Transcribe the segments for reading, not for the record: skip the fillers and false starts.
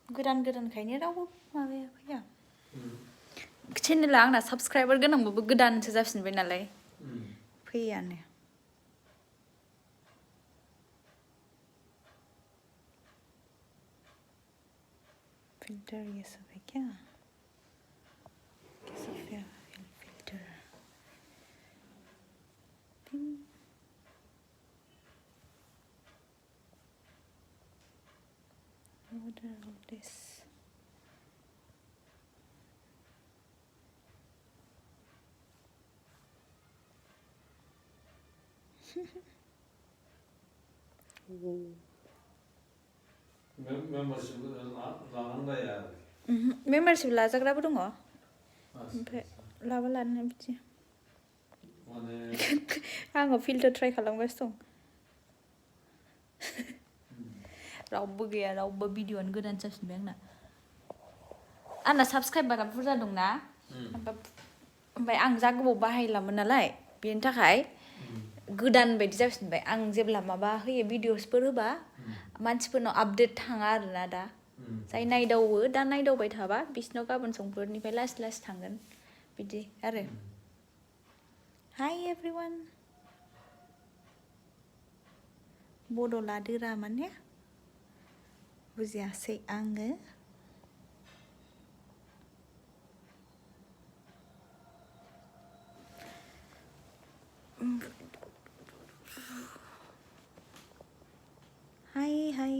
गोदानखायनो रावबो माबाया फैया चेनेला आंना साबसक्राइबार गोनांबाबो गोदानसो जाफिनबाय नालाय फैयानो फिल्टर ये सब है क्या कैसे filter what are all this membership लानांलाया membership लाजाग्राबो दङ ओमफ्राय लाबा लानो बिदि आङो फिल्टार ट्राइ खालामगासिनो दं रावबो गैया रावबो भिडिअआनो गोदान जाफिनबाय आंना साबसक्राइबारा बुरजा दंना ओमफ्राय आं जा गोबाव बाहायलामोन नालाय बेनि थाखाय गोदान बायदि जाफिनबाय आं जेब्ला माबा होयो भिडिअसफोर होबा मानसिफोरनाव आपडेट थाङा आरोना दा जाय नायदावो दा नायदावबाय थाबा बिसिनाव गाबोन समफोरनिफ्राय लासै लासै थांगोन बिदि आरो हाय एभ्रिवान बड' लादोरा माने बुजियासै आङो हाय हाय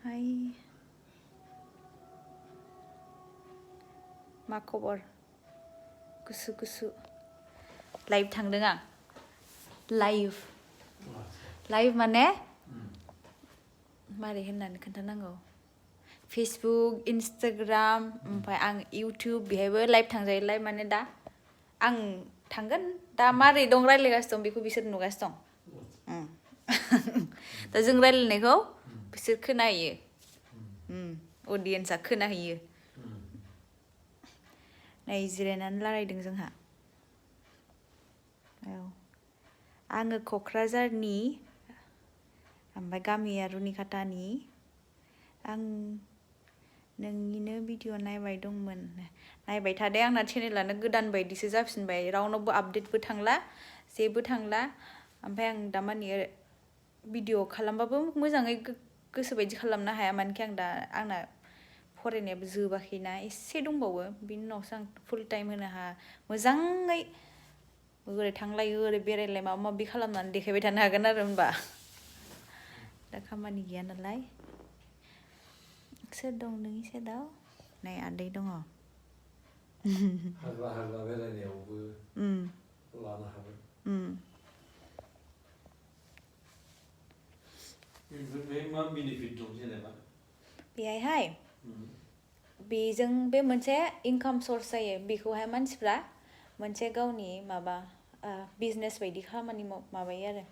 हाय मा खबर गुसु गुसु लाइभ थांदों आं लाइभ माने मारै होननानै खोन्थानांगौ फेसबुक इन्सटाग्राम ओमफ्राय आं इउटुब बेहायबो लाइभ थांजायो लाइभ माने दा आं थांगोन दा मारै दं रायज्लायगासिनो दं बेखौ बिसोर नुगासिनो दं दा जों रायज्लायनायखौ बिसोर खोनाहैयो अडियेन्सआ खोनाहैयो नै जिरायनानै रायलायदों जोंहा औ आङो क'क्राझारनि ओमफ्राय गामिया रुनिकाटानि आं नोंनिनो भिडिअ नायबाय दंमोन नायबाय थादे आंना चेनेलानो गोदान बायदिसो जाफिनबाय रावनावबो आपडेटबो थांला जेबो थांला ओमफ्राय आं दामानि भिडिअ खालामबाबो मोजाङै गोसोबायदि खालामनो हाया मानोखि आं दा आंना फरायनायाबो जोबाखैना एसे दंबावो बिनि उनावसो आं फुल टाइम होनो मोजाङै ओरै थांलाय ओरै बेरायलाय माबा माबि खालामनानै देखायबाय थानो हागोन आरो होनबा दा खामानि गैया नालाय सोर दं नोंनि सेराव नै आदै दङ हाग्रा बेरायनायावबो लानो हाबाय बे मा बेनिफिट दं जेनेबा बेहाय बेजों बे मोनसे इनकाम सर्स जायो बेखौहाय मानसिफ्रा मोनसे गावनि माबा बिजनेस बायदि खामानि माबायो आरो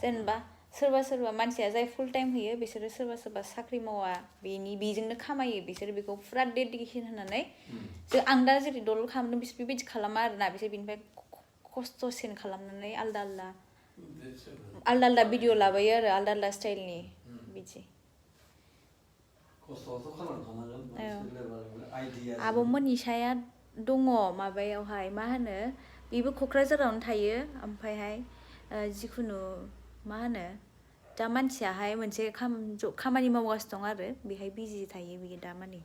जेनेबा सोरबा मानसिया जाय फुल टाइम होयो बिसोरो सोरबा साख्रि मावा बेजोंनो खामायो बिसोर बेखौ फुरा डेडिकेसन होनानै आं दा जेरै दलर खालामदों बिसोर बेबायदि खालामा आरोना बिसोर बेनिफ्राय खस्थ'सिन खालामनानै आलदा भिडिअ लाबोयो आरो आलदा स्टाइलनि बिदि खस्थ'आथ' खालामखानांगोन आब' मोनिसाया दङ माबायावहाय मा होनो बेबो क'क्राझारावनो थायो ओमफ्रायहाय जिखुनु मा होनो दा मानसियाहाय मोनसे खामानि मावगासिनो दं आरो बेहाय बिजि थायो बियो दा माने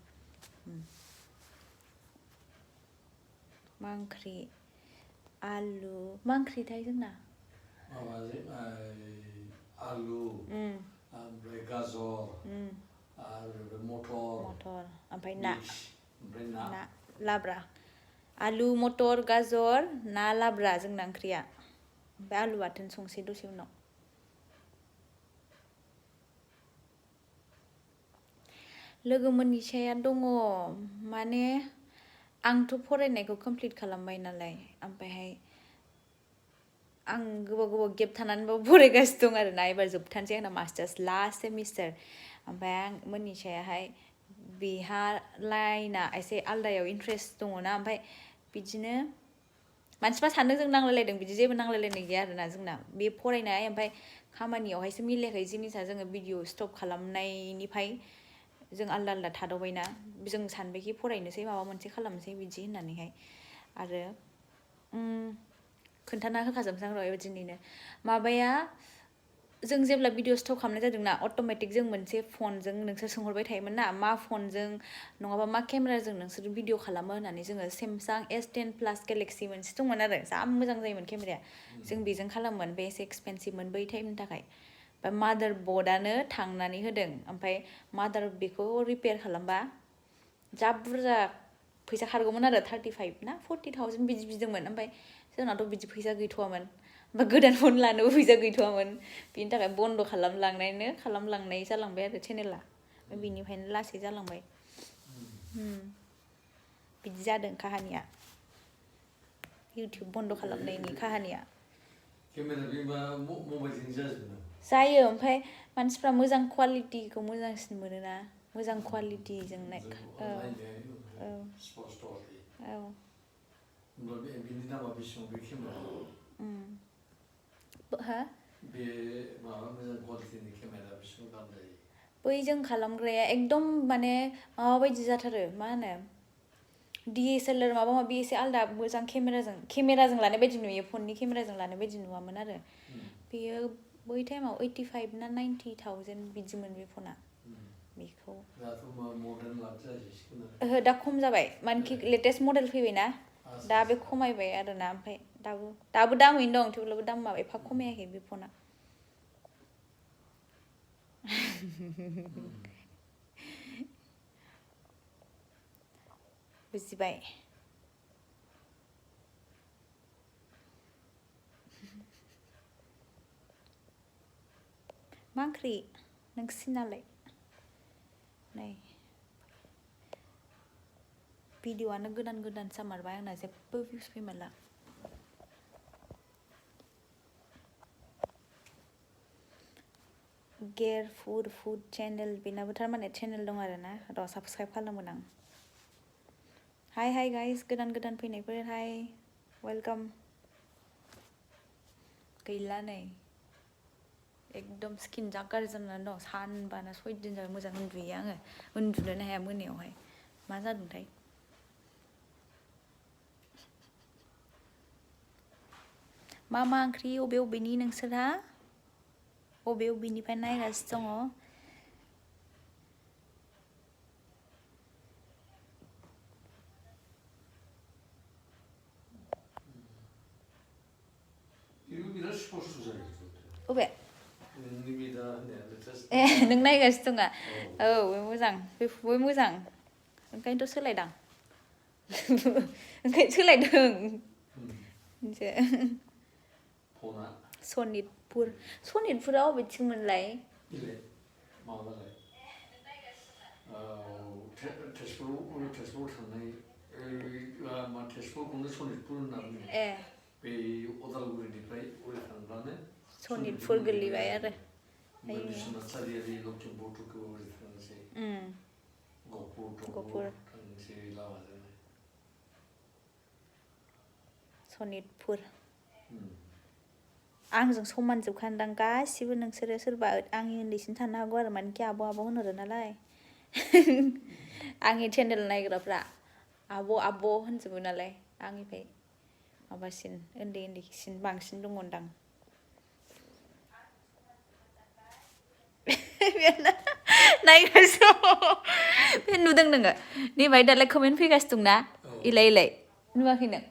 मा ओंख्रि आलु मा ओंख्रिथाय जोंना आलु ओमफ्राय गाजर आरो मटर ओमफ्राय ना लाब्रा आलु मटर गाजर ना लाब्रा जोंना ओंख्रिया ओमफ्राय आलु बाथोन संसै दसे उनाव लोगो मोननिसाया दङ माने आंथ' फरायनायखौ कमप्लिट खालामबाय नालाय ओमफ्रायहाय आं गोबाव गेप थानानैबाबो फरायगासिनो दं आरोना एबार जोबथारनोसै आंना मास्टार्स लास्ट सेमिस्टार ओमफ्राय आं मोननिसायाहाय बेहा लाइना एसे आलदायाव इन्ट्रेस्ट दङना ओमफ्राय बिदिनो मानसिफ्रा सानदों जों नांलायलायदों बिदि जेबो नांलायलायनाय गैया आरोना जोंना बे फरायनाय ओमफ्राय खामानियावहायसो मिलायाखै जिनिसा जोङो भिडिअ स्टप खालामनायनिफ्राय जों आलदा आलदा थादावबायना जों सानबायखि फरायनोसै माबा मोनसे खालामनोसै बिदि होननानैहाय आरो खोन्थाना होखाजोबनोसै आं र' दिनैनो माबाया जों जेब्ला भिडिअ स्टप खालामनाय जादोंना अट'मेटिक जों मोनसे फनजों नोंसोर सोंहरबाय थायोमोन ना मा फनजों नङाबा मा केमेराजों नोंसोर भिडिअ खालामो होननानै जोङो सेमसां S10 प्लास गेलेक्सि मोनसे दंमोन आरो जा मोजां जायोमोन केमेराया जों बेजों खालामोमोन बे एसे एक्सपेन्सिभमोन बै टाइमनि थाखाय ओमफ्राय मादार बर्डआनो थांनानै होदों ओमफ्राय मादार बेखौ रिपेयार खालामबा जा बुरजा फैसा खारगौमोन आरो 35 ना 40,000 बिदि बिदोंमोन ओमफ्राय जोंनाथ' बिदि फैसा गैथ'वामोन ओमफ्राय गोदान फन लानोबो फैसा गैथ'वामोन बिनि थाखाय बन्द' खालामलांनाय जालांबाय आरो चेनेला बिनिफ्रायनो लासै जालांबाय बिदि जादों काहानिया इउटुब बन्द' खालामनायनि काहानिया केमेरा बेबा मबाइलजों जाजोबो जायो ओमफ्राय मानसिफ्रा मोजां क्वालिटिखौ मोजांसिन मोनोना मोजां क्वालिटिजों बिनि दामा बेसेबां बे केमेरा हा बे माबा मोजां क्वालिटिनि केमेरा बेसेबां दाम जायो बै जों खालामग्राया एकदम माने माबा बायदि जाथारो मा होनो DSLR माबा माबि एसे आलदा मोजां केमेराजों लानाय बायदि नुयो फननि केमेराजों लानाय बायदि नुवामोन आरो बेयो बै टाइमाव 85 ना 90,000 बिदिमोन बे फना बेखौ दाथ' मर्दान लाख जाहैसिगोन ओहो दा खम जाबाय मानखि लेटेस्ट मडेल फैबायना दा बे खमायबाय आरोना ओमफ्राय दाबो दामैनो दं थेवब्लाबो दामा एफा खमायाखै बे फना बुजिबाय मा ओंख्रि नोंसिनालाय नै भिडिअ'आनो गोदान जामारबाय आंना जेबो भिउस फैमारला गेर फुड चेनेल बेनाबो थारमाने चेनेल दं आरो ना र' साबस्क्राइब खालामगोन आं हाय गाइस गोदान फैनायफोर हाय वेलकाम गैला नै एकदम स्किन जा गाज्रि जानानै दं सानबाना 6 दिन जाबाय मोजां उन्दुयो आङो उन्दुनोनो हाया मोनायावहाय मा जादोंथाय मा ओंख्रि अबेनि नोंसोरहा अबेनिफ्राय नायगासिनो दङ बिराद स्पस्ट जायो अबे नोंनि बे दा ए नों नायगासिनो दङ औ मोजां बे मोजां ओंखायनोथ' सोलायदां ओंखायनो सोलायदों फना सनितपुरा अबेथिंमोनलाय माबालाय तेजपुराव थांनाय तेजपुरखौनो सनितपुर होनना बुङो बे उदालगुरिनिफ्राय ओरै थांब्लानो सनितपुर गोलैबाय आरो बिश्वनाथ सारियालि लखिमपुरखौ ओरै थांनोसै गहपुर थांनोसै लामाजोंनो सनितपुर आंजों समान जोबखानदां गासिबो नोंसोरो सोरबा आंनि उन्दैसिन थानो हागौ आरो मानखि आब' होनहरो नालाय आंनि चेनेल नायग्राफ्रा आब' होनजोबो नालाय आंनिफ्राय माबासिन उन्दैसिन बांसिन दङदां नायगासिनो बे नुदों नोङो नै बाहाय दालाय कमेन्ट फैगासिनो दंना इलाय नुवाखै नों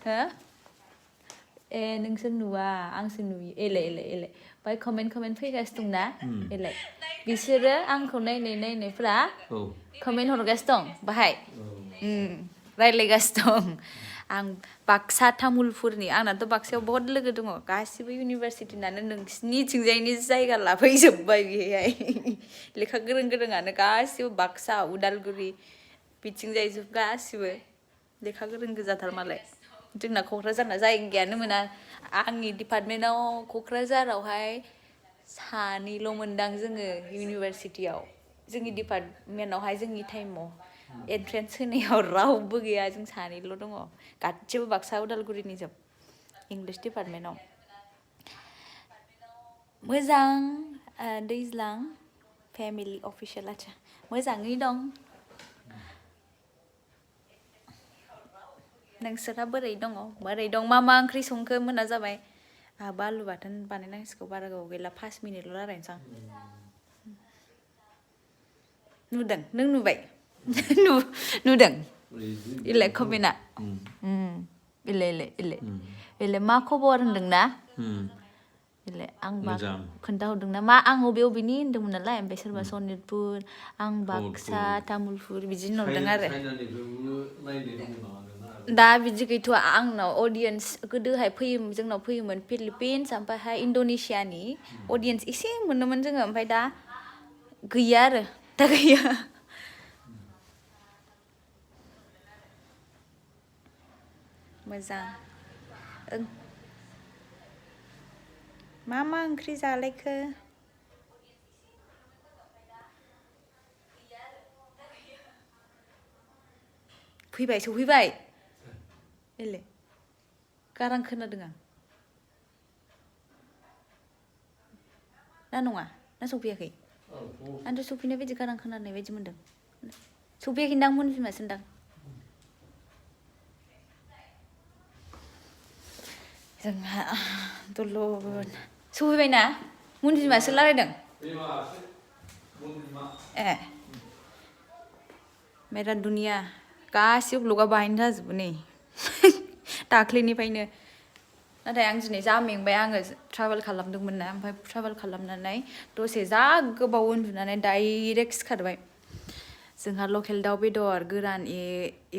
हो ए नोंसोर नुवा आंसो नुयो एलाय बाहाय कमेन्ट फैगासिनो दंना एलाय बिसोरो आंखौ नायनायफ्रा कमेन्ट हरगासिनो दं बाहाय रायलायगासिनो दं आं बाक्सा तामुलपुरनि आंनाथ' बाक्सायाव बहुत लोगो दङ गासिबो इउनिभारसिटिनानो नोंसिनिथिंजायनि जायगा लाफैजोब्बाय बेहाय लेखा गोरोङानो गासिबो बाक्सा उदालगुरि बिथिंजाय गासिबो लेखा गोरों गोजाथार मालाय जोंना क'क्राझारना जायगायानो मोना आंनि डिपार्टमेन्टाव क'क्राझारावहाय सानैल' मोनदां जोङो इउनिभारसिटियाव जोंनि डिपार्टमेन्टावहाय जोंनि टाइमाव एन्ट्रेन्स होनायाव रावबो गैया जों सानैल' दङ गासिबो बाक्सा उदालगुरिनि जोब इंलिश डिपार्टमेन्टआव मोजां दैज्लां फेमिलि अफिसियेल आच्छा मोजाङै दं नोंसोरा बोरै दं मा ओंख्रि संखो मोना जाबाय आंहाबो आलु बाथोन बानायनांसिगौ बारा गोबाव गैला 5 मिनिटल' रायलायनोसै आं नुदों नों नुबाय नुदों इलाय कमेन्टआ इले मा खबर होनदोंना इले आं खोन्थाहरदोंना मा आं अबेनि होन्दोंमोन नालाय ओमफ्राय सोरबा सनितपुर आं बाक्सा तामुलपुर बिदि होनहरदों आरो दा बिदि गैथ'आ आंनाव अडियन्स गोदोहाय जोंनाव फैयोमोन फिलिपिन्स ओमफ्रायहाय इन्ड'नेसियानि अडियन्स एसे मोनोमोन जोङो ओमफ्राय दा गैया आरो दा गैया मोजां मा ओंख्रि जालायखो सफैबाय एले गारां खोनादों आं ना नङा ना सफैयाखै आंथ' सफैनाय बायदि गारां खोनानाय बायदि मोनदों सफैयाखैदां मोनफिनमासो दां जोंहा दलद सफैबायना मुनजिमासो रायलायदों ए मेरा दुनिया गासिबो ब्लगा बाहायनो जाजोबो नै दाख्लैनिफ्रायनो नाथाय आं दिनै जा मेंबाय आङो ट्राभेल खालामदोंमोन ना ओमफ्राय ट्राभेल खालामनानै दसे जा गोबाव उन्दुनानै डाइरेक्ट सिखारबाय जोंहा लकेल दाउ बेदर गोरान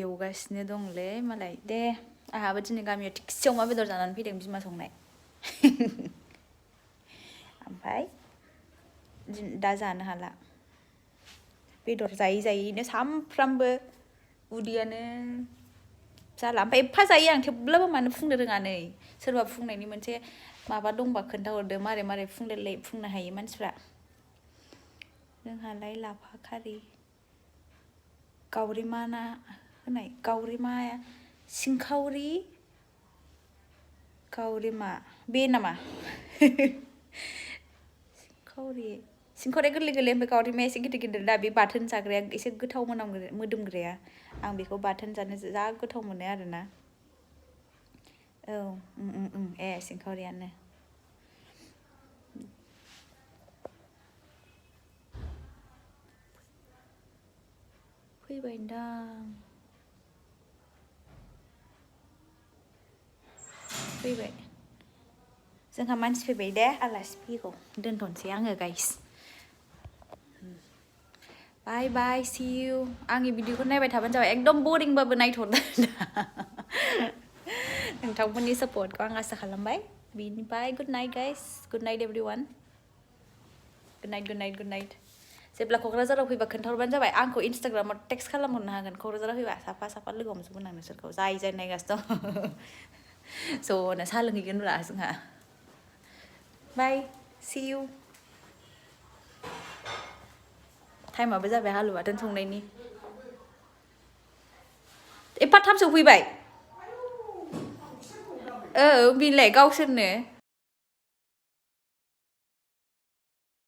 एवगासिनो दंलै मालाय दे आंहाबो दिनै गामियाव थिगसे अमा बेदर जानानै फैदों बिमा संनाय ओमफ्राय दा जानो हाला बेदर जायैनो सामफ्रामबो उदैयानो जाला ओमफ्राय एफा जायो आं थेवब्लाबो मानो फुंनो रोङा नै सोरबा फुंनायनि मोनसे माबा दंबा खोन्थाहरदो मारै फुंनो हायो मानसिफ्रा जोंहालाय लाफा खारि गावरिमा ना होनाय गावरिमाया गावरिमा बे नामा सिंखावरिया गोरलै ओमफ्राय गावरिमाया एसे गिदिर दा बे बाथोन जाग्राया एसे गोथाव मोदोमग्राया आं बेखौ बाथोन जानो जा गोथाव मोनो आरोना औ ए सिंखावरियानो फैबाय जोंहा मानसि फैबाय दे आलासि फैगौ दोनथ'नोसै आङो guys bye bye see you आंनि भिडिअखौ नायबाय थाबानो जाबाय एकदम बरिंबाबो नायथ'दो नोंथांमोननि सापर्टखौ आं आसा खालामबाय बिनिफ्राय good night guys good night everyone good night जेब्ला क'क्राझाराव फैबा खोन्थाहरबानो जाबाय आंखौ इन्स्टाग्रामाव टेक्स्ट खालामहरनो हागोन क'क्राझाराव फैबा साफा लोगो हमजोबगोन आं नोंसोरखौ जाय नायगासिनो दं ज'नो साहा लोंहैगोन ब्रा जोंहा बाय सी यू टाइमाबो जाबाय आलु बाथोन संनायनि एफा थाब सफैबाय बिलाय गावसोरनो